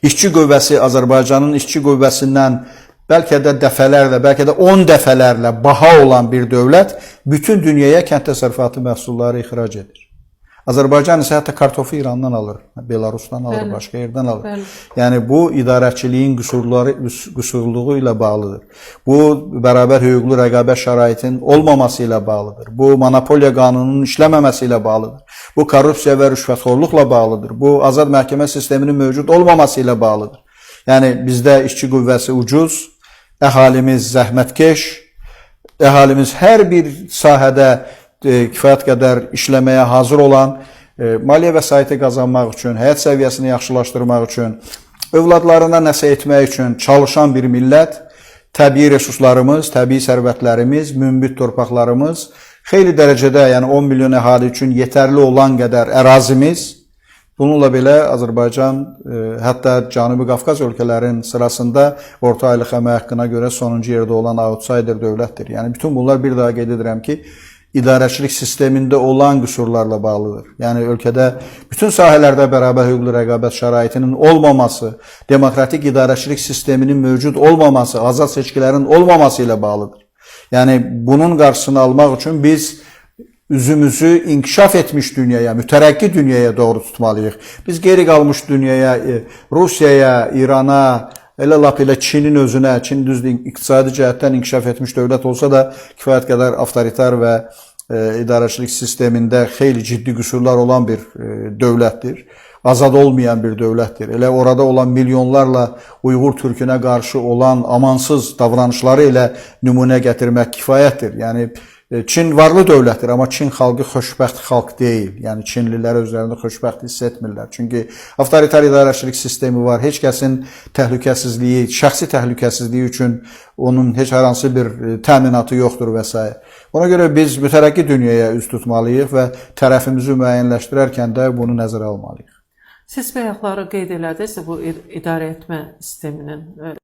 İşçi qüvvəsi Azərbaycanın işçi qüvvəsindən bəlkə də dəfələrlə, bəlkə də 10 dəfələrlə baha olan bir dövlət bütün dünyaya kənd təsərrüfatı məhsulları ixrac edir. Azərbaycan isə hətta kartofu İrandan alır, Belarusdan alır, Bəli. başqa yerdən alır. Bəli. Yəni bu idarəçiliyin qüsurluğu ilə bağlıdır. Bu bərabər hüquqlu rəqabət şəraitinin olmaması ilə bağlıdır. Bu monopoliya qanununun işləməməsi ilə bağlıdır. Bu korrupsiya və rüşvətxorluqla bağlıdır. Bu azad məhkəmə sisteminin mövcud olmaması ilə bağlıdır. Yəni bizdə işçi qüvvəsi ucuz, əhalimiz zəhmətkeş, əhalimiz hər bir sahədə kifayət qədər işləməyə hazır olan, maliyyə vəsaiti qazanmaq üçün, həyat səviyyəsini yaxşılaşdırmaq üçün, övladlarına nəsə etmək üçün çalışan bir millət, təbii resurslarımız, təbii sərvətlərimiz, münbit torpaqlarımız xeyli dərəcədə, yəni 10 milyon əhali üçün yetərli olan qədər ərazimiz, bununla belə Azərbaycan hətta Cənubi Qafqaz ölkələrin sırasında orta aylıq əmək haqqına görə sonuncu yerdə olan outsider dövlətdir. Yəni bütün bunlar bir daha qeyd edirəm ki, idarəçilik sistemində olan qüsurlarla bağlıdır. Yəni ölkədə bütün sahələrdə bərabər hüquqlu rəqabət şəraitinin olmaması, demokratik idarəçilik sisteminin mövcud olmaması, azad seçkilərin olmaması ilə bağlıdır. Yəni bunun qarşısını almaq üçün biz üzümüzü inkişaf etmiş dünyaya, mütərəqqi dünyaya doğru tutmalıyıq. Biz geri qalmış dünyaya, Rusiyaya, İrana, elə lap elə Çinin özünə, Çin düzdür iqtisadi cəhətdən inkişaf etmiş dövlət olsa da kifayət qədər avtoritar və idarəçilik sistemində xeyli ciddi qüsurlar olan bir dövlətdir. Azad olmayan bir dövlətdir. Elə orada olan milyonlarla Uyğur türkünə qarşı olan amansız davranışları ilə nümunə gətirmək kifayətdir. Yəni Çin varlı dövlətdir, amma Çin xalqı xoşbəxt xalq deyil. Yəni Çinlilər özlərini xoşbəxt hiss etmirlər. Çünki avtoritar idarəçilik sistemi var. Heç kəsin təhlükəsizliyi, şəxsi təhlükəsizliyi üçün onun heç hər hansı bir təminatı yoxdur və s. Ona görə biz mütərəqqi dünyaya üz tutmalıyıq və tərəfimizi müəyyənləşdirərkən də bunu nəzərə almalıyıq. Siz bayaqları qeyd elədiniz bu idarə etmə sisteminin